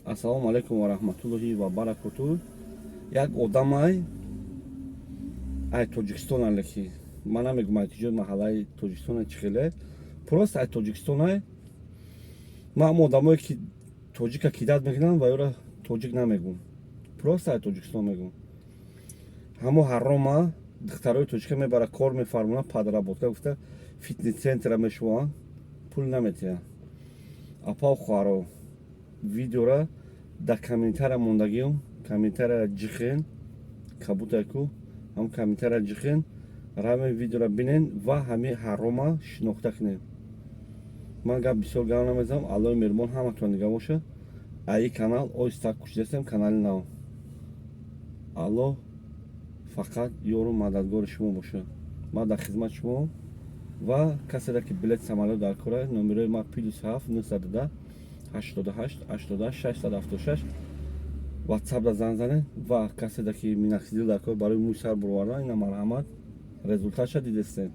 Ассалому алайкум ва раҳматуллоҳи ва баракоту. Як одамай ай Тоҷикистон, алеки ман намегум ай киҷои маҳаллаи Тоҷикистон, чӣ хеле, просто ай Тоҷикистон ай. Ман ҳамо одамое, ки тоҷика кидать мекунам, ва ёра тоҷик намегум, просто ай Тоҷикистон мегум. Ҳамо ҳарома духтарои тоҷика мебара, кор мефармона, подработка гуфта, фитнес центра мешуванд, пул наметиҳанд. Апау, хоҳаро, видеора дар комментария мондагиём, комментария ҷихен, кабутайку ҳам комментария ҷихен, раме видеора бинен ва ҳами ҳарома шинохта кунен. Ман гап бисёр гап намезанам. Аллои меҳрубон ҳаматон нигаҳ боша. Аи канал оҳиста кушидастем, канали нав. Аллоҳ фақат ёру мададгори шумо боша. Ман дар хизмати шумо. Ва каседа ки билет самолёт дар кора, номерои ма +7 910 88 88 676, ватсапда занг занед. Ва каседа ки миноксидил дар кор барои мӯи сар буровардан, ина марҳамат, результатша дидестем.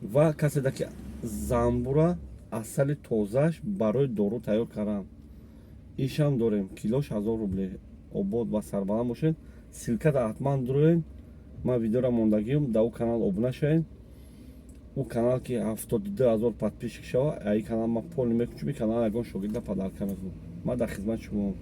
Ва каседа ки занбура, асали тозааш барои дору тайёр кардан, ишам дорем, килош 1000 рубле. Обод ва сарбаланд бошед. Ссылкада ҳатман дуроен, ман видеора мондагиам, дар ӯ канал обуна шавед. Ӯ канал ки 72 000 подписчик шава, аи канал ман полный мекунам, чун канал ягон шогирда подарка мекунам. Ман дар хизмати шумоам.